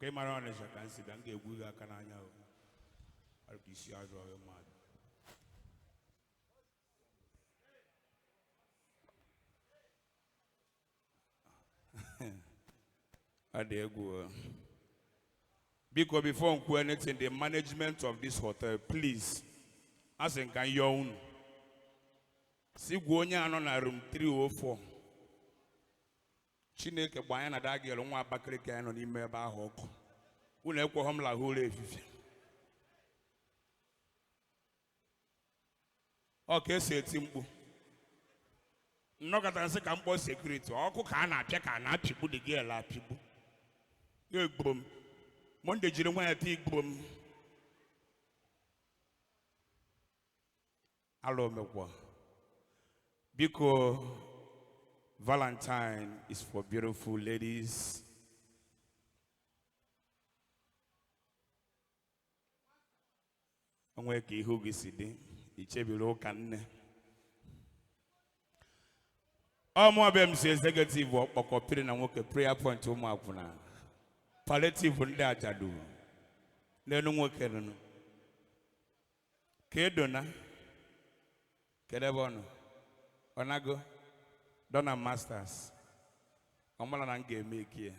Ọka ịmara Ọnịsha ka m si bịa, m ga-egwu gị aka n'anya o. Ọ ka isi azụ ọghị mmadụ. Ọ dị egwu o. Biko, before m kwuo anything, the management of this hotel, please, a sị m ka m yọọ unu. Si gwa onye a nọ na room 304. Chineke gba anya na dagịl nwa Abakaliki anyị nọ n'ime ebe ahụ ọkụ. Unu ekweghọ m lahụ ụra efifie. Ọ ka esi eti mkpu. Nnọkọta nsị ka m kpọọ security, ọkụ ka a na-apịa ka a na-apịgbu the girl apịgbu. Ya egbo m. Monday jiri nwa ya tie igbo m. Alụ omekwa. Biko, Valentine is for beautiful ladies. Onwe ka ihu gị si dị, ichebiri ụka nne. Ọmụọbịa m si executive ọkpọkọ piri na nwoke prayer point ụmụ akwụna palliative ndị ajadu n'elu nwoke nụnụ. Ka edona kedu ebe ọ nọ? Ọ nago Dona Masters. Ọ mara na m ga-eme ike ya.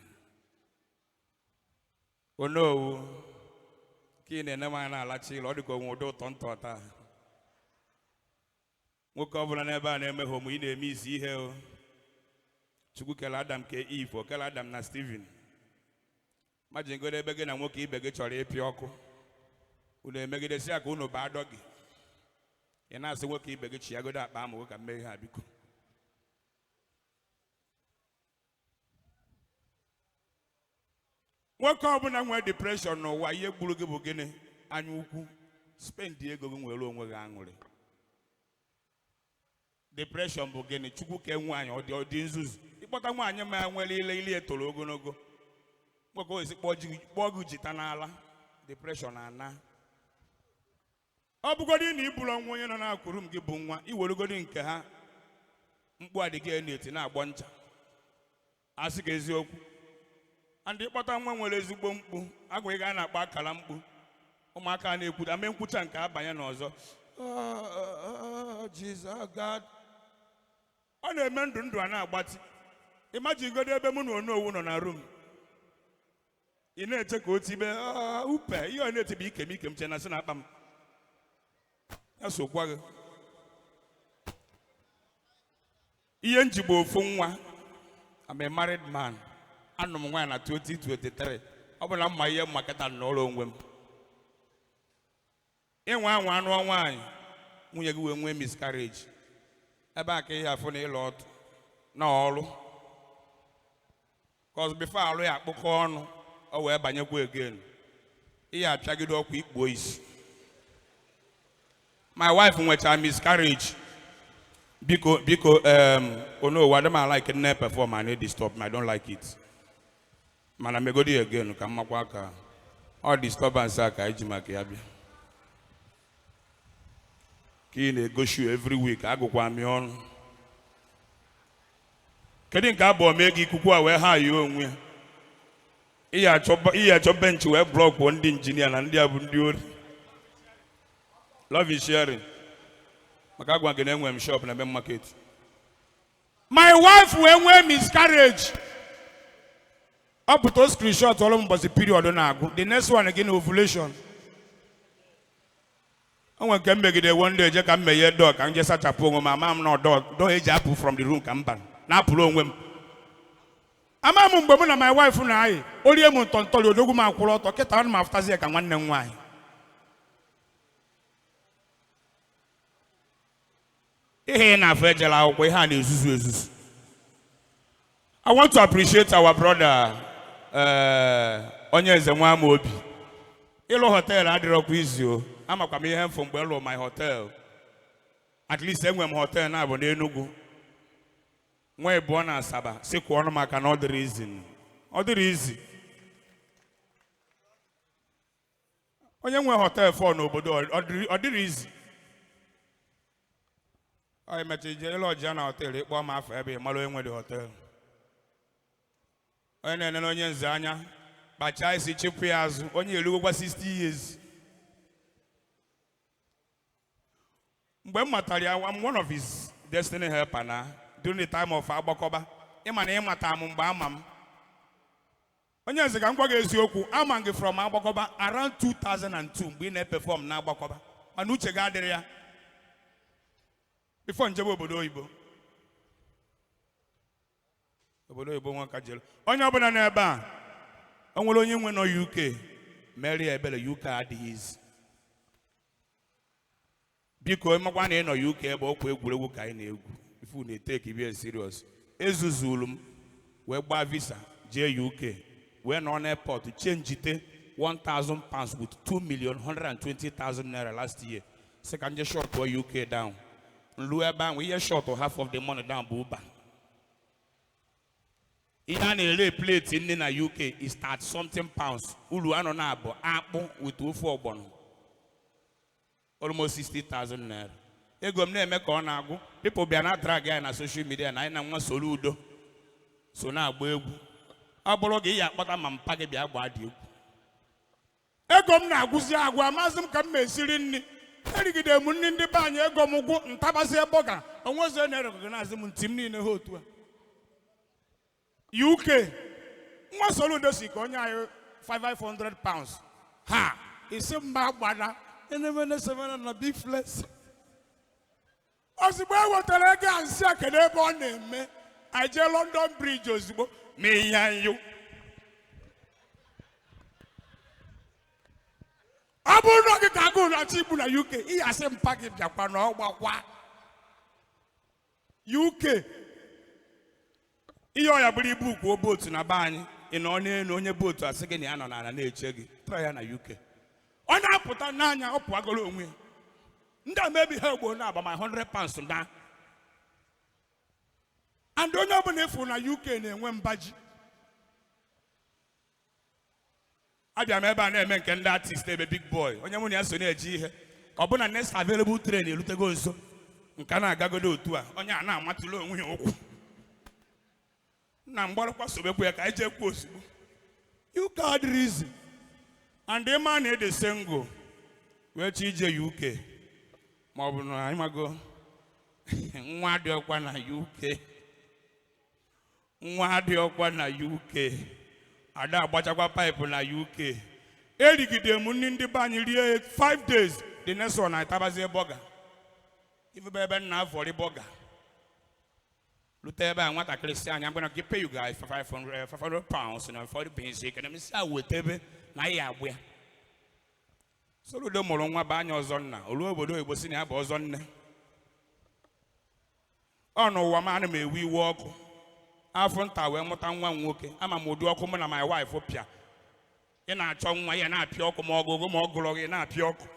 Onowu ka ị na-ene m anya na-alachi ịlụ, ọ dị ka onwe ụdị ụtọ ntọ taa. Nwoke ọbụla n'ebe a na-eme homo, ị na-eme isi ihe o. Chukwu kele Adam ke Eve, o kele Adam na Steven. Majingodo ebe gị na nwoke ibe gị chọrọ ịpị ọkụ, unu emegidesi ya ka unu baa dọgị. Ị na-asị nwoke ibe gị chiagodo akpa amụ ka m mee ihe a biko. Nwoke ọbụla nwere depression n'ụwa, ihe gburu gị bụ gịnị? Anya ukwu. Spend ego gị nwere onwe gị aṅụrị. Depression bụ gịnị? Chukwu kee nwaanyị, ọ dị nzuzu. Ịkpọta nwaanyị ma ya nwere ile ile toro ogologo, nwoke o esi kpọọ gị jita n'ala, depression ana. Ọ bụgodị na iburu nwa onye nọ na-akwuru m gị bụ nwa, iwerugodi nke ha mkpu adịghị na-eti na-agbọ ncha, asị gị eziokwu. And ịkpọta nwa nwere ezigbo mkpu agwa ị ga na-akpọ akara mkpu, ụmụaka na-ekwu ame nkwucha nke abanye n'ọzọ. Jesus God, ọ na-eme ndụ ndụ a na-agbatị. Imagine godo ebe mụ na Onowu nọ na room, ị na-eche ka o tibe upe, ihe ọ na-etibe ikem ikem che na sị na akpa m ya sokwa gị. Ihe njigbo ofu nwa, I'm a married man, anụ m nwaanyị na 2023. Ọ bụ na mma ihe mmakata n'ụlọ onwe m. Ịnwe anwa anụ nwaanyị, nwunye gị wee nwee miscarriage, ebe a ka ihe afụ na ịlụ ọtụ na ọrụ, cause before alụ ya akpụkọ ọnụ, ọ wee banyekwa again, ihe apịagide ọkwa ikpuo isi. My wife nwechara miscarriage. Biko biko, Onowu, adị m like nne perform and disturb me, I don't like it. Mana megodi again ka mmakwa ka ọ disturbance a ka anyị ji maka ya bịa. Ka ị na-egosi every week, agụkwa m ya ọnụ. Kedu nke abụọ mee gị ikuku a wee ha yi onwe ya? Ihe achọ bench wee blọkụọ ndị injinia na ndị a bụ ndị ori. Love is sharing. Maka agwa gị na enwe m shop na main market. My wife wee nwee miscarriage. Ọ pụta o screenshot ọrụ m mbọsị period na-agụ. The next one gị na ovulation. O nwere nke m megide one day je ka m meghee door ka m jee sachapụ onwe m, ama m na door eji apụ from the room ka m bara na-apụrụ onwe m. Ama m mgbe mụ na my wife na-ayị, o rie m ntọntọrị odogwu m akwụrụ ọtọ, kịta ana m afụtazi ya ka nwanne m nwaanyị. Ihe ị na-afụ ejela akwụkwọ, ihe a na-ezuzu ezuzu. I want to appreciate our brother onye eze nwa Amaobi. Ịlụ hotel adịrọkwa izi o. Amakwa m ihe mfụ mgbe m lụrụ my hotel. At least enwe m hotel na-abụ n'Enugu, nwa ịbụọ na Asaba, si kwụọ ọnụ maka na ọ dịrị izi. Ọ dịrị izi. Onye nwe hotel fọ n'obodo, ọ dịrị izi. Ọ emecha ije ịlụ ọjịa na hotel, ịkpọ m afọ ebe ị mara onye nwe dị hotel. Onye na-enene onye nze anya Kpachaa isi, chịpụ ya azụ. Onye erugokwa 60 years mgbe m matara ya. I'm one of his destiny helper na during the time of agbakọba. Ịma na ịmata m mgbe ama m onye eze, ka m gwa gị eziokwu, ama m gị from agbakọba around 2002 mgbe ị na-eperform na agbakọba, mana uche gị adịrị ya before njebe obodo oyibo. Obodo oyibo nwa ka jere. Onye ọbụla n'ebe a, o nwere onye nwe nọ UK, mere ya ebere. UK adịghị izi. Biko, ịmakwa na ị nọ UK, ebe ọkwa egwuregwu ka anyị na-egwu. Ifu na-etake be serious. Ezuzuru m wee gbaa visa jee UK, wee nọ n'airport changete £1000 with 2 million 120,000 naira last year, sị ka nje shut UK down. Nlu ebe ahụ, ihe shut half of the money down bụ Uber. Ihe a na-ere plate nne na UK is 30 something pounds. Uru anọ na abụ akpụ with ofe ọgbọnọ, almost 60,000 naira. Ego m na-eme ka ọ na-agwụ. People bịa na drag ya na social media na anyị na nwa soro udo so na-agba egwu. Ọ bụrụ gị, ya akpọta ma mpa gị bịa gbaa dị egwu. Ego m na-agwụzi agwụ, amaghịzị m ka m ma-esiri nri. Erigide m nri ndị be anyị, ego m gwụ, ntabazie burger. Onwezi na-erecognize m, ntị m niile ha otu a. UK nwa Soludo si ka onye anyị £500 ha isi mma gbada enemene seven na big flex. Ozugbo e wetara ego a, nsị a, kedu ebe ọ na-eme? Anyị jee London Bridge ozugbo mee ihe anyụ. Ọ bụrụ na gị ka agụụ na-achọ igbu na UK, ị asị mpa gị bịakwa na ọgbakwa UK. Ihe ọ ya bụrụ ibu kwuo boat na be anyị, ị nọ n'elu, onye boat asị gị na ya nọ n'ala na-eche gị. Try ya na UK. Ọ na-apụta n'anya, ọ pụagoro onwe ya. Ndị a mebi ha egbo na-agba ma £100 na and onye ọbụla efu na UK na-enwe mba ji. Abịa m ebe a na-eme nke ndị artist, ebe big boy onye mụ na ya so na-eji ihe ọ bụ na next available train erutego nso, nke a na-agagodo otu a, onye a na-amatụla onwe ya ụkwụ na mgbarụkwa sobekwu ya ka anyị jee kwuo ozugbo. UK adịrị izi and ịma na ede single wee chọ ije UK, ma ọ bụ na ịmago nwa dị ọkwa na UK, nwa dị ọkwa na UK, ada agbachakwa pipe na UK. Erigide m nri ndị be anyị rie 5 days, the next one anyị tabazie burger. Ifebe ebe nna afọrị burger rute ebe a, nwatakịrị si anyị, "I'm gonna pay you guys for £500 na 40 pence." Ekene m si a weta ebe na anyị agbụ ya. Soludo mụrụ nwa bụ anya ọzọ nna olu obodo oyibo, si na ya bụ ọzọ nne. Ọ n'ụwa m, ana m ewe iwe ọkụ afọ nta wee mụta nwa m nwoke. Ama m ụdị ọkụ mụ na my wife pịa. Ị na-achọ nwa ya na-apịa ọkụ, ma ọgụgụ ma ọ gụrụ gị na-apịa ọkụ,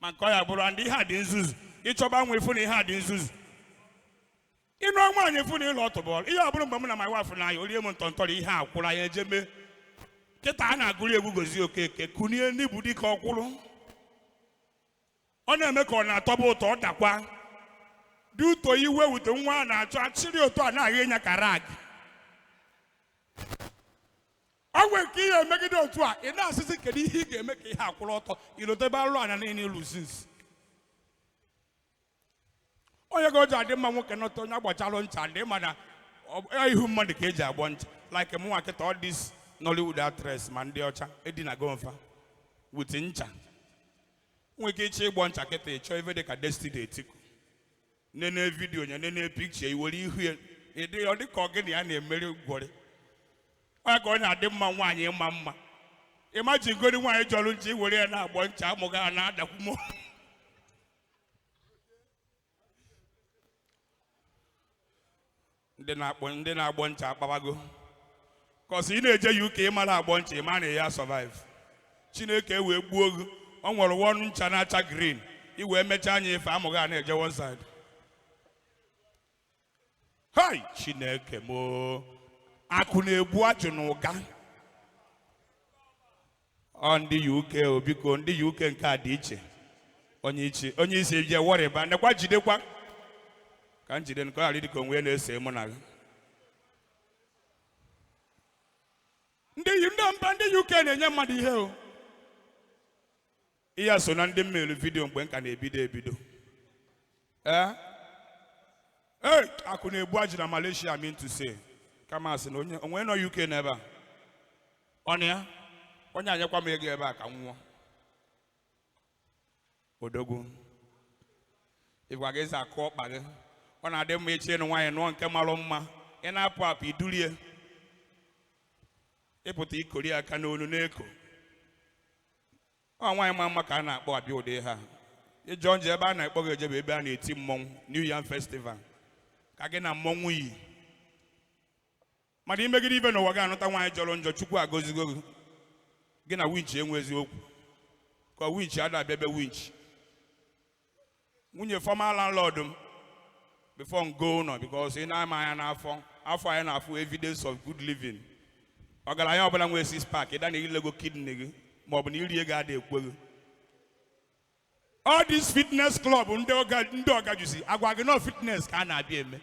ma nke ọ ya bụrụ ndị ihe a dị nzuzu. Ịchọba nwa, ịfụ na ihe a dị nzuzu. Ịnụ nwaanyị, fụ na ịlụ ọtụbọọlụ ihe ọ bụrụ. Mgbe mụ na my wife na-aya, orie m ntọntọrọ ihe a kwụrụ anyị eje mee. Kịta a na-agụrụ egwu gozie Okeke kunie n'ibu dịka ọkwụrụ, ọ na-eme ka ọ na-atọba ụtọ. Ọ dakwa dị ụtọ iwe wute nwa a na-achọ achịrị otu a na-agha ịnya ka rag. Ọ nwere nke ihe emegide otu a, ị na-asịsị kedu ihe ị ga-eme ka ihe akwụrụ ọtọ, ilotebe alụ anya niile ịlụ since. Onye ga o ji adị mma nwoke nọta, onye agbachalụ ncha dị mana ihu mmadụ ka eji agbọ ncha. Like mụ nwa kịta, all this Nollywood actress ma ndị ọcha edinago mfa with ncha. Nwere ike ịchọ ịgbọ ncha kịta, ịchọ ife dị ka Destiny Etiku, nene video ya, nene picture, iwere ihu ya ịdị ọ dị ka ọ gị na ya na-emeri gwọrị. Onye ka ọ na-adị mma nwaanyị ịma mma. Imagine godi nwaanyị jọrọ ncha, iwere ya na-agbọ ncha, amụghị a na-adakwu m. Ndị na-akpọ, ndị na-agbọ ncha akpabago 'cause ị na-eje UK, ịmara agbọ ncha, ịma na ya survive. Chineke wee gbuo gị. Ọ nwere one ncha na-acha green, i wee mechaa anya ife amụghị a na-eje one side. Hai, Chineke moo, akụ na-egbu ajụ na ụga. Ọ ndị UK o, biko, ndị UK nke a dị iche. Onye iche, onye isi je wọrịba nekwa, jidekwa ka njide nke ọ ghara ịdị ka onwe ya na-ese mụ na gị. Ndị ndị mba ndị UK na-enye mmadụ ihe o. Ihe a so na ndị mmelu video mgbe m ka na-ebido ebido. Ee, ee, akụ na-egbu ajị na Malaysia, mean to say. Kama asị na onye onwe nọ UK n'ebe a, ọ na ya onye anyekwa m ego ebe a ka m nwụọ. Odogwu, ịgwa gị eze akụ ọkpa gị, ọ na-adị mma echi ịnụ nwaanyị, nụọ nke marụ mma. Ị na-apụ apụ, idurie, ịpụta ikori aka n'onu na-eko. Ọ nwaanyị ma mma ka a na-akpọ abịa ụdị ha. Ịjọ nje ebe a na-akpọ gị eje bụ ebe a na-eti mmọnwụ, New Yam Festival, ka gị na mmọnwụ yi. Mana imegide ibe n'ụwa gị, anụta nwaanyị jọrọ njọ, Chukwu agọzigo gị, gị na winch enwe eziokwu ka winch ada abịa ebe winch. Nwunye former landlord m before m go ụlọ, because ị na-ama anya n'afọ afọ anyị na-afụ evidence of good living. Ọgaranya ọbụla nwee six pack, ịda na ilego kidney gị ma ọ bụ na iri ego ada ekwe gị. All this fitness club ndị ọga, ndị ọga jusi agwa gị, no fitness ka a na-abịa eme.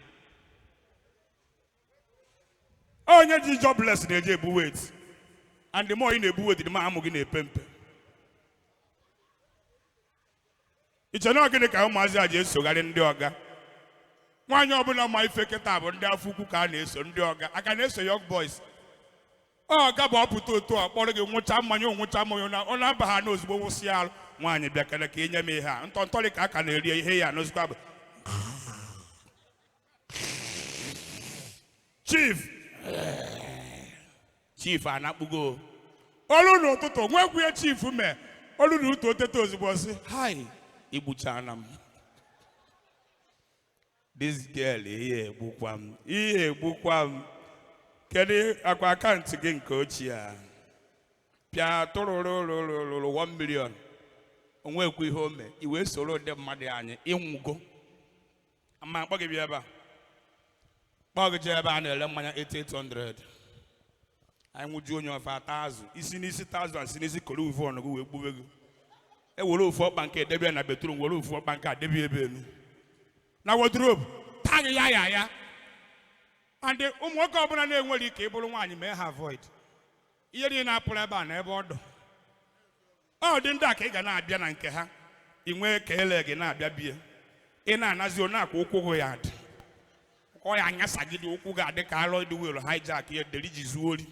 Onye ji jobless na-eje ebu weight, and the more ị na-ebu weight, the more amụ gị na-epe mpe. Iche na gịnị ka ụmụazị a ji esogharị ndị ọga? Nwaanyị ọbụla ma ife kịta bụ ndị afọ ukwu ka a na-eso. Ndị ọga aka na-eso young boys. Ọga bụ ọpụta otu a kpọrọ gị, nwụcha mmanya, nwụcha mmanya na ọ na-aba ha n'ozugbo, wụsị arụ. Nwaanyị bịa kene ka inye m ihe a ntọntọrị ka a ka na-eri ihe ya n'ozugbo bụ chief, chief anakpugo olu n'ụtụtụ nwekwu chief mee olu n'ụtụ otete ozugbo sị hi, igbuchana m this girl, ihe egbukwa m, ihe egbukwa m. Kedu akwa account gị nke ochie a pịa tụrụrụrụrụrụ 1 million? Onwekwu ihe o mee i wee soro ndị mmadụ anyị ịnwụgo. Ma akpọ gị bịa ebe a, kpọọ gị jee ebe a na-ere mmanya 8800, anyị nwụju onye ofe ata azụ isi n'isi, ta azụ asị n'isi, koro uvu ọnụ gị wee gbube gị. Ewere ofu ọkpa nke edebe ya na bedroom, were ofu ọkpa nke adebe ebe elu na wardrobe, taa gị ya ya ya. And ụmụ nwoke ọbụla na-enwere ike ịbụrụ nwaanyị mee ha avoid ihe niile na-apụrụ ebe a na ebe ọ dọ. Ọ dị ndị a ka ị ga na-abịa na nke ha, ị nwee ka ele gị na-abịa bie, ị na-anazi ọ na-akwa ụkwụ gị ya dị ka ọ ya anyasagide ụkwụ gị adị ka alọ dị wheel hijack ya deri ji zuo ori.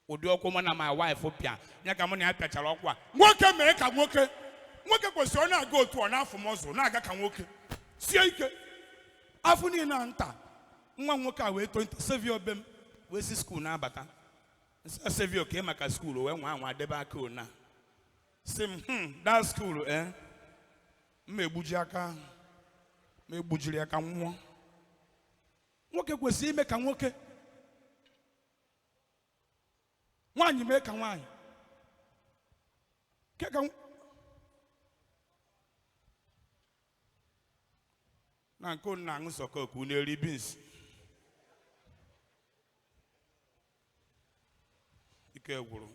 Ụdị ọkwụ mụ na my wife pịa ya ka mụ na ya pịachara ọkwa a. Nwoke mee ka nwoke, nwoke kwesịrị ọ na-aga otu ọ na-afụ m ọzọ, na-aga ka nwoke sie ike. Afọ niile a nta nwa m nwoke a wee too, sevio be m wee si school na-abata, nsị sevio ka ị maka school wee nwa anwa debe aka ona si m, that school, eh, m egbuji aka m, egbujiri aka nwụọ. Nwoke kwesịrị ime ka nwoke, nwaanyị mee ka nwaanyị. Ke ka na nke unu na-aṅụ sọkọ ka unu eri beans. Ike gwụrụ.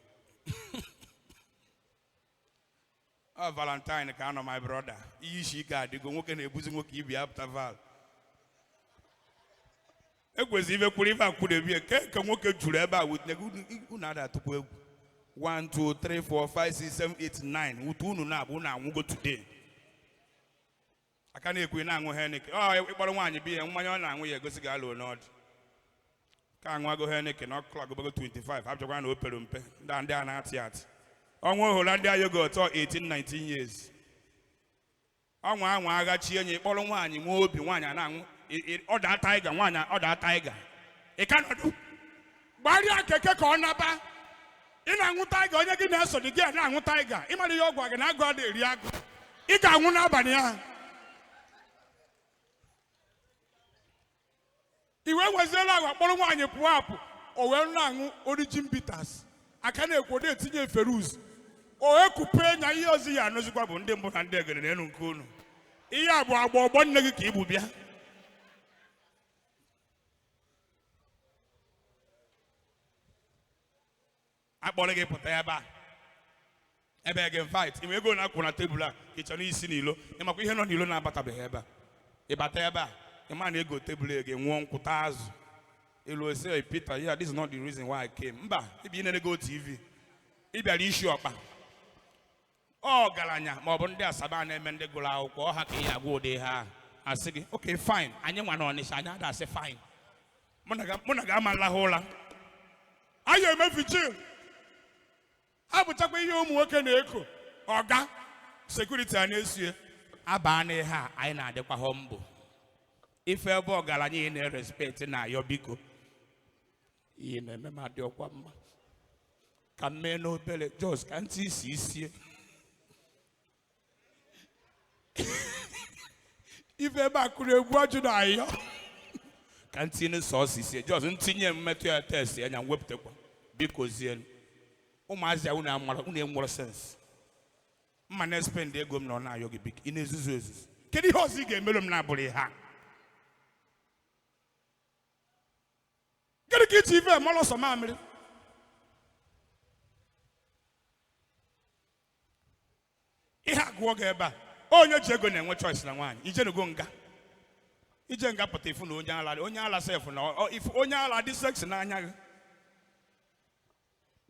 Ọ Valentine ka anọ, my brother. Ihe isi ike adịgo, nwoke na-ebuzi nwoke ibi apụta val ekwesịrị ife kwuru ife akwụdebie ke nke nwoke juru ebe a wit unu ada atụkwa egwu. 1 2 3 4 5 6 7 8 9 wute unu na-abụ unu anwụgo today. Aka na-ekwu ị na-aṅụ Heineken. Ọ ịkpọrọ nwaanyị bi ya mmanya ọ na-aṅụ ya egosi gị alụ n'ọdụ ka aṅụago Heineken na ọkụ agụbago 25 abịakwa na o pere mpe. Ndị a na-atị atị ọnwa ohola ndị yogurt 18 19 years ọnwa anwa aghachi enyi ịkpọrọ nwaanyị nwee obi nwaanyị a na-aṅụ ọ daa Tiger, nwaanyị ọ daa Tiger, ị ka nọdụ gbarịa keke ka ọ naba. Ị na-aṅụ Tiger, onye gị na-eso dị gị a na-aṅụ Tiger, ịmara ihe ọ gwa gị na agụ adịghị eri agụ. Ị ga-anwụ n'abalị ahụ. I wee nweziela agwa kpọrọ nwaanyị pụọ apụ, o wee na-aṅụ Origin bitters, aka na-ekwo na-etinye feruz o ekupe nya ihe ọzọ ya anụzikwa bụ ndị mbụ na ndị egere n'elu nke unu. Ihe a bụ agba ọgbọ nne gị ka ibu bịa. Akpọrọ gị pụta ebe a ebe gị fight inwe ego na-akwụ na tebụl a ka ị chọrọ isi n'ilo. Ịmakwa ihe nọ n'ilo na-abatabeghị ebe a. Ịbata ebe a, ịma na ego tebụl ego nwụọ nkwụta azụ. Elu ose Peter, yeah, this is not the reason why I came. Mba, ịbịa inene go TV. Ị bịara isi ọkpa. Ọgaranya ma ọ bụ ndị Asaba na-eme ndị gụrụ akwụkwọ ọha ka ị agwa ụdị ha asị gị, okay, fine. Anyị nwa na Ọnịsha anyị ada asị fine. Mụ na gị ama nlahụ ụla. Anyị eme vigil. Abụchakwa ihe ụmụ nwoke na-eko. Ọga security a na-esie abaa n'ihe a anyị na-adịkwa humble. Ife ebe ọgaranya ị na-erespect na-ayọ biko. Ihe na-eme m adị ọkwa mma. Ka m mee n'obere jos ka ntị isi isie. Ife ebe a kụrụ egwu ọjụ na ayọ. Ka ntinye sọọsọ isie jos ntinye mmetụ ya test ya nya wepụtakwa biko zie ụmụazị unu amara unu enwere sense. Mma na-espend ego m na ọ na-ayọ gị biko ị na-ezuzu ezuzu. Kedu ihe ọzọ ị ga-emerụ m na-abụrụ ihe a? Gịnị ka iche ife mara ọsọ mamịrị? Ihe agụọ gị ebe a onye ji ego na-enwe choice na nwaanyị ijenugo nga ije nga pụta ifu na onye ala sef na ifu onye ala dị sexy n'anya gị.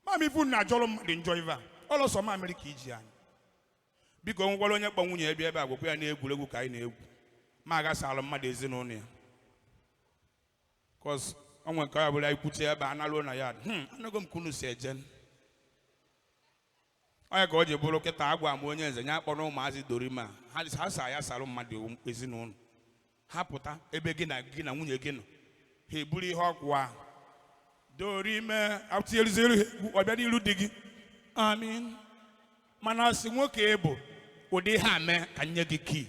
Mama ifu na-ajọrọ mmadụ njọ ife a ọlọsọ mamịrị ka iji anyị. Biko nwekwara onye kpọ nwunye ebe ebe a gwekwa ya na-egwuregwu ka anyị na-egwu ma agasala mmadụ ezinụlọ ya. Cause onwe nke ya bụla anyị kwuche ebe a analuo na ya anago m ka unu si eje. Onye ka o ji bụrụ kịta agwa m onye nze ya kpọrọ ụmụazị dorima ha sa ya sarụ mmadụ ezinụlọ ha pụta ebe gị na nwunye gị nọ ha eburu ihe ọgwụ a dorime atinyerụziere ha egwu ọ bịa n'iru di gị amin. Mana sị nwoke bụ ụdị ha mee ka nye gị kii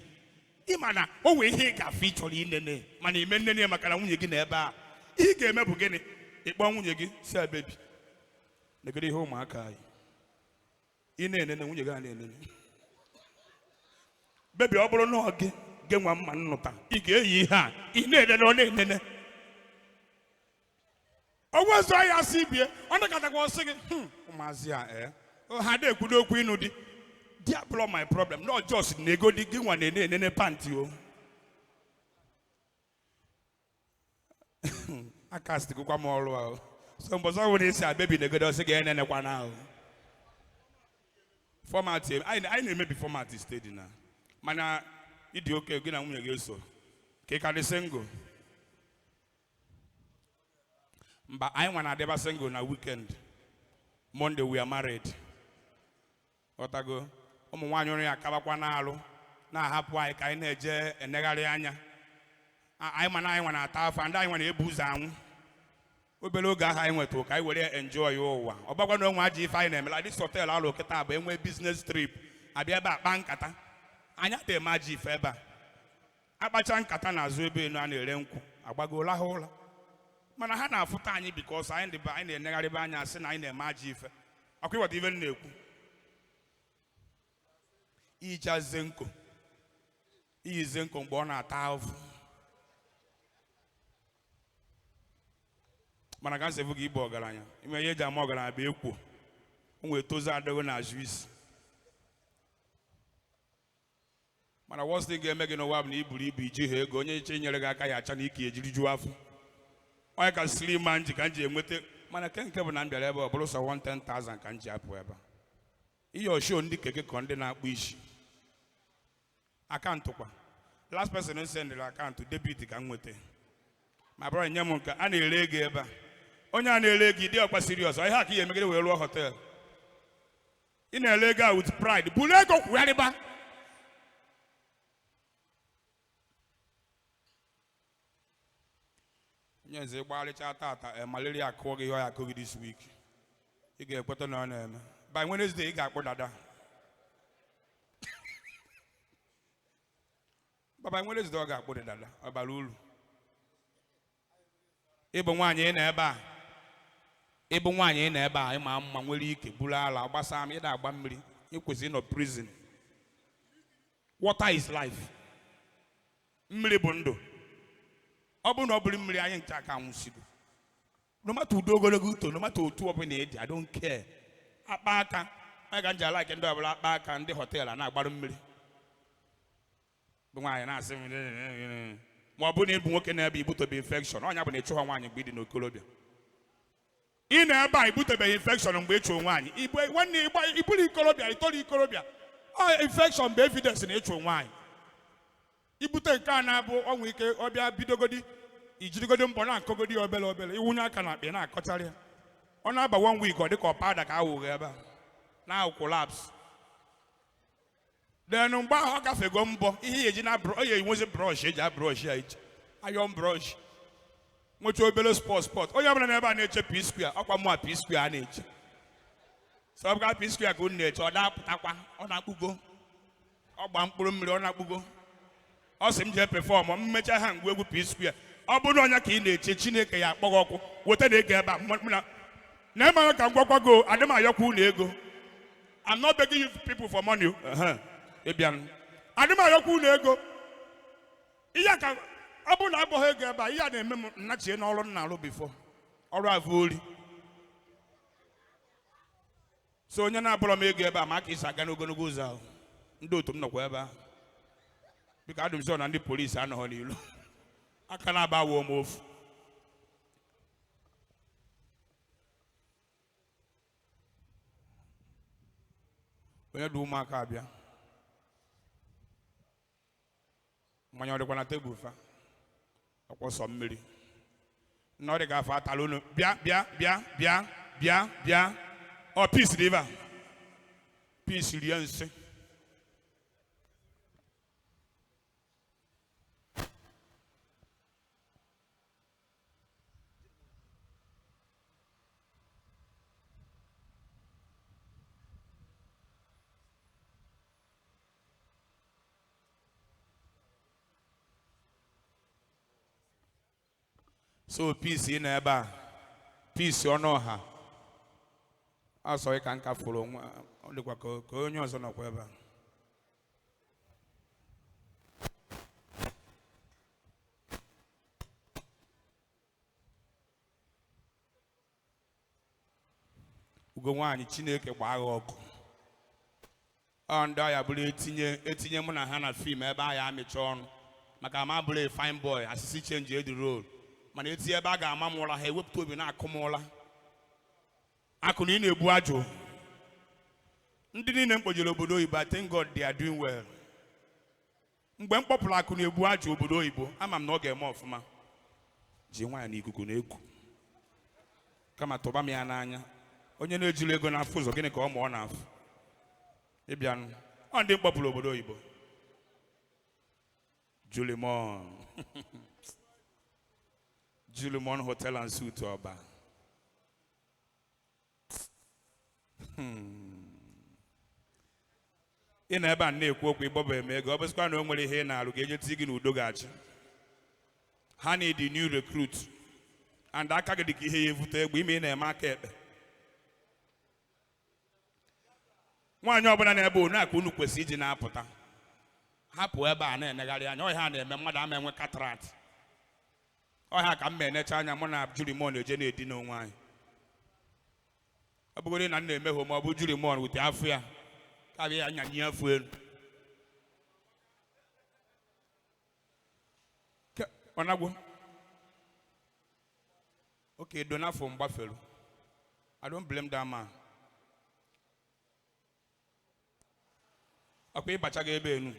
ịma na o nwee ihe ị ga-afụ ị chọrọ inene mana ime nnene maka na nwunye gị na ebe a ihe ị ga-eme bụ gịnị? Ịkpọ nwunye gị si bebi negoro ihe ụmụaka anyị ị na-enene nwunye gị a na-enene bebi ọ bụrụ na ọ gị gị nwa mma nnụta ị ga-eyi ihe a ị na-enene ọ na-enene ọnwa ọzọ ya asị bie ọ nakatakwa ọsị gị ụmụazị a ha na-ekwudo okwu ịnụ di di abụrọ my problem not just na ego di gị nwa na-ene enene panti o akastigokwa m ọrụ ahụ so mbọsọ ọbụla isi abebi na egodo ọsị ga-enenekwa na ahụ fọmatị anyị na-emebi fọmatị steady na mana ịdị oke gị na nwunye gị eso ka ị ka dị single. Mba anyị nwa na-adịba single na weekend. Monday we are married. Ọtago ụmụ nwaanyị ọrụ ya akabakwa n'alụ na-ahapụ anyị ka anyị na-eje enegharị anya. Anyị ma na anyị nwa na-ata afọ ndị anyị nwa na-ebu ụzọ anwụ. Obere oge ahụ anyị nwetara ka anyị were enjoy ụwa. Ọ bakwa na onwe ajọ ife anyị na-emela dis hotel alụ kịta bụ enwe business trip abịa ebe a kpaa nkata. Anyị adịghị eme ajọ ife ebe a. Akpacha nkata n'azụ ebe enu a na-ere nkwụ agbagola ha ụla. Mana ha na-afụta anyị because anyị dịba anyị na-enegharịba anya asị na anyị na-eme ajọ ife. Ọkwa ịghọta ife m na-ekwu. Ihicha zenko iyi zenko mgbe ọ na-ata ahụhụ. Mana ka nsị gị ịbụ ọgaranya ime ihe eji ama ọgaranya bụ ekwo o nwere tozu adịghị n'azụ isi. Mana worst thing ga-eme gị n'ụwa bụ na i buru ibu iji ha ego onye iche nyere gị aka ya acha na ike ejiri juo afọ. Onye ka slim man ji ka m ji enweta mana ke nke bụ na m bịara ebe ọ bụrụ sọ 110,000 ka m ji apụ ebe a. Ihe osho ndị keke kọ ndị na-akpụ isi akaụntụ kwa last person sendịrị akaụntụ debit ka m nweta ma bụrụ nye m nke a na-ere ego ebe a onye a na-ere ego ịdị ọkwa serious ihe a ka ihe emegide wee rụọ hotel ị na-ere ego a with pride buru ego kwugharịba. Onye nze gbagharịcha tata malaria akụọ gị ihe ọ ya akụ gị this week ị ga-ekweta na ọ na-eme by Wednesday ị ga-akpụ dada baba Wednesday ọ ga-akpụ dị dada ọ bara uru. Ịbụ nwaanyị ị na ebe a ịbụ nwaanyị ị na ebe a ịma mma nwere ike buru ala gbasa m ịda agba mmiri ị kwesịrị ịnọ prison. Water is life. Mmiri bụ ndụ. Ọ bụrụ na ọ bụrụ mmiri anyị ncha aka anwụsigo. No matter ụdị ogologo uto no matter otu ọbụla ị dị I don't care. Akpa aka anyị ka m ji alike ndị ọbụla akpa aka ndị họteelụ a na-agbarụ mmiri bụ nwaanyị na-asị m Ma ọ bụ na ịbụ nwoke na-ebe ibutebe infection, ọnya bụ na ịchụghọ nwaanyị mgbe ị dị n'okorobịa. Ị na ebe a ibutebeghị infection mgbe ị chụrụ nwaanyị. Igbe nwanne ịgba iburu ikorobịa, itoro ikorobịa, ọ infection bụ evidence na ịchụ nwaanyị. Ibute nke a na-abụ ọnwụ ike, ọbịa bidogodi, ijirigodi mbọ na-akọgodi ya obere obere, iwunye aka na akpa na-akọcharị ya. Ọ na-aba one week, ọ dị ka ọ powder ka awụghị ebe a na collapse. Then mgbe ahụ ọ gafego mbọ, ihe ya eji na ọ ya enwezi brush eji a brush ya iche, iron brush, nwecha obere spot spot. Onye ọbụla n'ebe a na-eche P Square, ọkwa mụa P Square a na-eche. So ọ bụga P Square ka unu na-eche, ọ na-apụtakwa, ọ na-akpụgo, ọ gba mkpụrụ mmiri, ọ na-akpụgo. Ọ sị m jee perform, m mechaa ha ngwa egwu P Square. Ọ bụrụ na ọnya ka ị na-eche, Chineke ya akpọ gị ọkụ. Weta na ego ebe a mụ na eme ka m gwakwa go, adị m ayọkwa unu ego. I'm not begging you people for money. Ịbịa adị m ayọkwa unu ego. Ihe a ka ọ bụrụ na abụghị ego ebe a, ihe a na-eme m nnachie n'ọrụ m na-arụ before ọrụ avụ ori. So onye na-abụrọ m ego ebe a, ma ka isi aga n'ogologo ụzọ ahụ. Ndị otu m nọkwa ebe ahụ. Biko adị m sure na ndị polisi anọghọ n'ilu. Aka na-aba awụ m ofu. Onye dị ụmụaka abịa. Mmanya ọ dịkwa na tebụl fa? Ọkwọsọ mmiri. Nna ọ dị ka afọ atala unu. Bịa bịa bịa bịa bịa bịa. Ọ peace dị ebe a. Peace rie nsị. So peace ị nọ ebe a, peace ọnụ ọha. Asọ ka nka fụrụ onwe, ọ dịkwa ka onye ọzọ nọkwa ebe a. Ugo nwaanyị, Chineke gbaa gha ọkụ. Ọ ndị ọya bụrụ etinye mụ na ha na film ebe a ya amịcha ọnụ, maka ama bụrụ a fine boy, asịsị change the role. Mana etinye ebe a ga-ama m ụra, ha ewepụta obi na-akụ m ụra. Akụ na ị na-egbu ajụ. Ndị niile m kpojere obodo oyibo, I thank God they are doing well. Mgbe m kpọpụrụ akụ na-egbu ajụ obodo oyibo, ama m na ọ ga-eme ọfụma. Ji nwaanyị na ikuku na-eku. Kama tụba m ya n'anya. Onye na-ejiri ego n'afọ ụzọ, gịnị ka ọ ma ọ na-afụ? Ịbịanụ. Ọ ndị m kpọpụrụ obodo oyibo. Julimon. Julimon Hotel and Suite Ọba. Ị nọ ebe a na-ekwu okwu ịgbọba eme ego, ọ bụzikwa na o nwere ihe ị na-arụ ga-eje ti gị n'udo ga-achị. Ha need new recruit and aka gị dị ka ihe ya evute egbe ime ị na-eme aka ekpe. Nwaanyị ọbụla na-ebe onu aka unu kwesịrị iji na-apụta. Hapụ ebe a na-enegharị anya, ọhịa a na-eme mmadụ ama enwe cataract. Ọhịa ka m ma enecha anya mụ na Julimon eje na-edina onwe anyị. Ọ bụgodị na m na-emehie ma ọ bụ Julimon wute afọ ya ka bịa ya nyanye afọ elu. Ọ nagwo? Okay, donafọ mgbafelu. I don't blame that man. Ọkwa ịbachaghị ebe enu.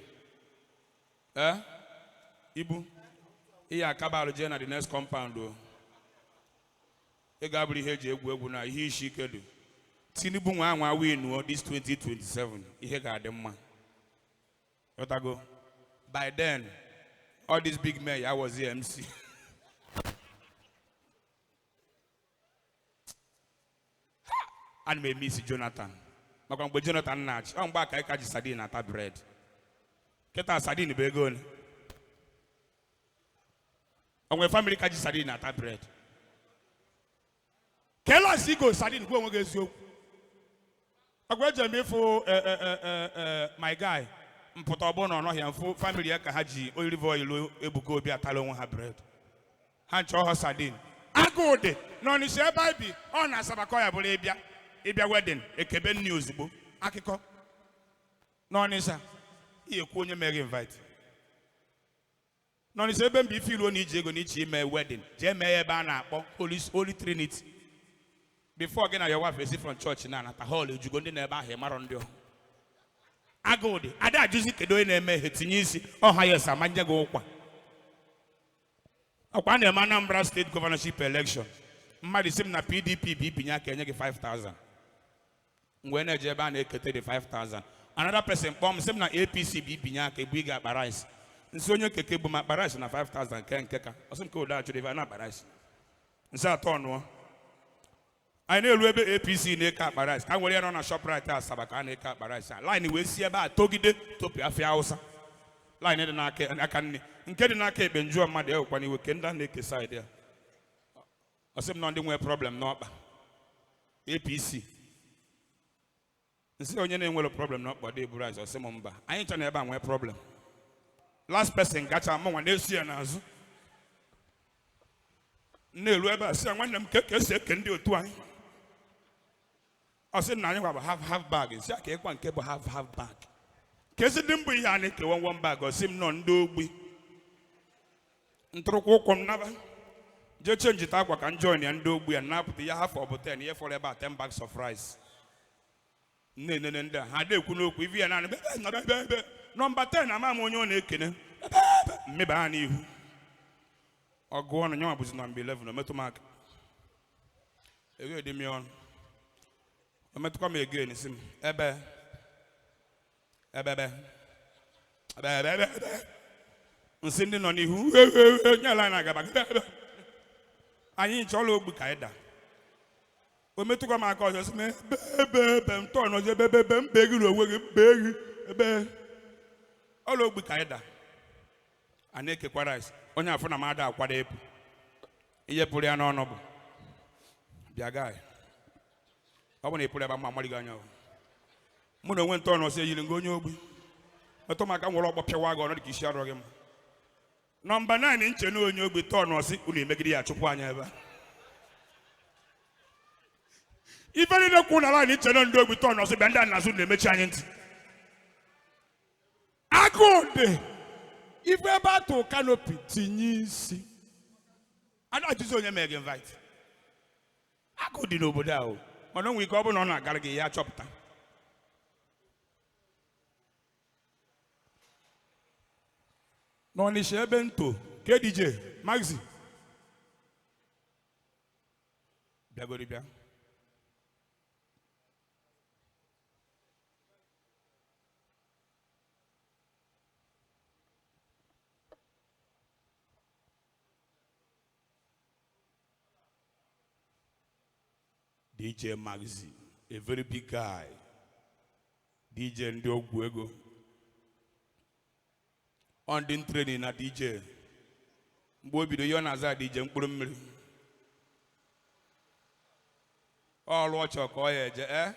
Ibu ihe akabalụ jee na the next compound o. Ego abụrụ ihe eji egwu egwu na ihe isi ike dị. Tinubu nwa anwa win this 2027, ihe ga-adị mma. Ghọtago? By then, all these big men ya was the MC. Ana m eme isi Jonathan. Maka mgbe Jonathan na-achị, ọ mgbe aka ịka ji sardine ata bread. Kịta sardine bụ ego ole? O nwere family ka ji sardine ata bread? Kelas igo sardine gwa onwe gị eziokwu. Agwa eji m ịfụ my guy mpụta ọbụ na ọnọhịa mfụ family ya ka ha ji olive oil Ebuka Obi atala onwe ha bread. Ha nchọ ọhọ sardine. Agụụ dị n'Ọnịsha ebe anyị bi, ọ na Asaba ka ọ ya bụrụ ịbịa ịbịa wedding ekebe nni ozugbo akụkọ n'Ọnịsha ihe ekwu onye mere invite. N'Ọnịcha ebe mba ife iruo na iji ego na iche ime wedding, jee mee ya ebe a na-akpọ Holy Trinity. Before gị na your wife esi from church na anata hall ejugo ndị na-ebe ahụ, ịmarọ ndị ọhụ. Agụụ dị, ada ajụzi kedu onye na-eme ihe, tinye isi ọha yes amanye gị ụkwa. Ọkwa a na-eme Anambra State governorship election, mmadụ si m na PDP bụ ibinye aka enye gị 5000, m wee na-eje ebe a na-ekete dị 5000. Another person kpọọ m sị m na APC bụ ibinye aka ebu ị ga-akpa rice. Nsị onye keke bụ m akpa rice na 5000 nke ka ọ sị m ka ode achụrụ ife a na-akpa rice. Nsị atọ nụọ anyị na-eru ebe APC na-eke akpa rice, ka nwere ya nọ na Shoprite Asaba ka a na-eke akpa rice a line wee si ebe a togide topụ afịa Hausa. Line dị n'aka aka nne, nke dị n'aka ekpe njụọ mmadụ ewekwana iwe ke ndị a na-eke side ya. Ọ sị m nọ ndị nwee problem n'ọkpa APC. Nsị onye na-enwere problem n'ọkpa dị ebu rice, ọ sị m mba, anyị ncha na ebe a nwee problem. Last person gacha mụnwa na-esi ya n'azụ na-eru ebe a sị ya nwanne m ka esi eke ndị otu anyị. Ọ sị na anyị gwa bụ half half bag. Nsị a ka ịkwa nke bụ half half bag, ka ezi ndị mbụ ihe a na-ekewa one bag. Ọ sị m nọ ndị ogbi ntụrụkwa ụkwụ m naba jee chenjita akwa ka m join ya ndị ogbi ya napụta ya half ọ bụ 10 ihe fọrọ ebe a 10 bags of rice. Nne ndị a ha na-ekwu n'okwu ivi ya naanị ebe ebe nọmba 10 ama m onye ọ na-ekene mmeba ha n'ihu ọgụ ọnụ nyanwa bụzi nọmba 11. O metụ m aka ego dị m ya ọnụ, o metụkwa m again, si m ebe ebe ebe ebe ebe ebe ebe nsị ndị nọ n'ihu nyela anyị na-agaba ebe anyị chọrọ ogbu ka anyị daa. O metụkwa m aka ọzọ, sị m ebe ebe ebe m tọọ n'ọzọ ebe ebe ebe mbe gị n'onwe gị mbe gị ebe ọla ogbu ka anyị daa. A na-ekekwa rice, onye afọ na m ada akwado ịpụ, ihe pụrụ ya n'ọnụ bụ bịa gaa. Ọ bụ na ị pụrụ ebe ma amarị gị anya o. Mụ na onwe ntọ n'ọsọ eyiri nga onye ogbi metụ m aka nwere ọkpọ pịawa gị ọnọdụ ka isi arọ gị mma. Nọmba 9 nche na onye ogbi tọọ n'ọsị unu emegide ya chụpụ anyị ebe a. Ife niile kwụ na line nche na ndị ogbi tọọ n'ọsị bịa ndị a na-azụ na-emechi anyị ntị. Agụụ dị ife ebe atụ canopy tinye isi a na-ajụzi onye mee gị invite. Agụụ dị n'obodo ahụ, mana o nwere ike ọ bụrụ na ọ na-agara gị ya chọpụta. N'Ọnịsha ebe nto KDJ Maxi bịagoro bịa DJ Maxi, a very big guy, DJ ndị ọgwụ ego ọ ndị training na DJ. Mgbe o bido ihe ọ na-aza DJ mkpụrụ mmiri ọrụ ọchọ ka ọ ya eje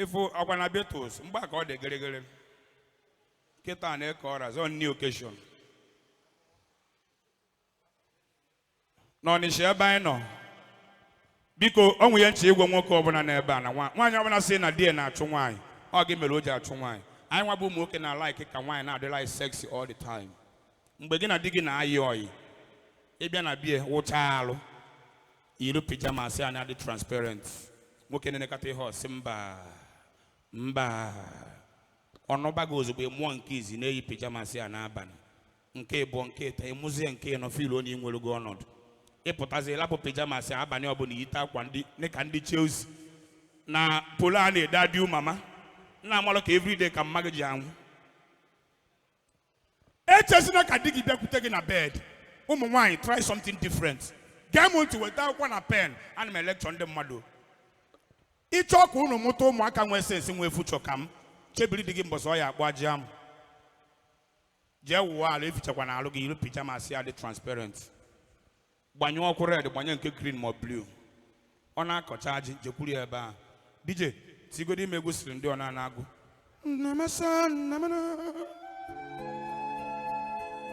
ịfụ ọkwa na Beatles mgbe a ka ọ dị gịrịgịrị kịta na-eke ọra zọ new occasion n'Ọnịsha ebe anyị nọ. Biko ọ nwere nche igwe nwoke ọbụla n'ebe a na nwaanyị ọbụla sị na di ya na-achụ nwaanyị, ọ gị mere o ji achụ nwaanyị. Anyị nwa bụ ụmụ nwoke na-like ka nwaanyị na-adịla anyị sexy all the time. Mgbe gị na di gị na-ayị ọyị, ịbịa na bie wụchaa alụ yiri pyjamas a na-adị transparent, nwoke na-elekọta ihe ọsị mba mba ọnụba gị ozugbo mụọ nke izi na-eyi pyjamas a n'abalị nke ịbụọ nke ịta ịmụzie nke ịnọ feel onye nwere gị ọnọdụ ịpụtazi lapụ pyjamas abalị ọbụla yite akwa ndị ka ndị Chelsea na polo a na-ede adiu mama na-amalụ ka everyday ka mma gị ji anwụ. Echezina ka di gị bịakwute gị na bed. Ụmụ nwaanyị, try something different. Gee m ntị, weta akwụkwọ na pen, ana m elekchọ ndị mmadụ. Ịchọ ka unu mụta ụmụaka nwee sense nwee future ka m chebiri di gị mbọsị ọ ya akpọ aji amụ jee wụọ ala efichakwa na alụ gị yiri pyjamas ya dị transparent, gbanyụọ ọkụ red, gbanye nke green ma ọ blue, ọ na-akọcha ji jekwuru ya ebe a. DJ tigodo ime egwu siri ndị ọ na-agụ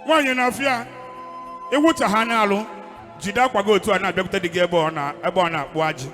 nwaanyị na-afịa ịwụcha ha na-alụ jide akwa gị otu a na-abịakwute di gị ebe ọ na-akpụ aji.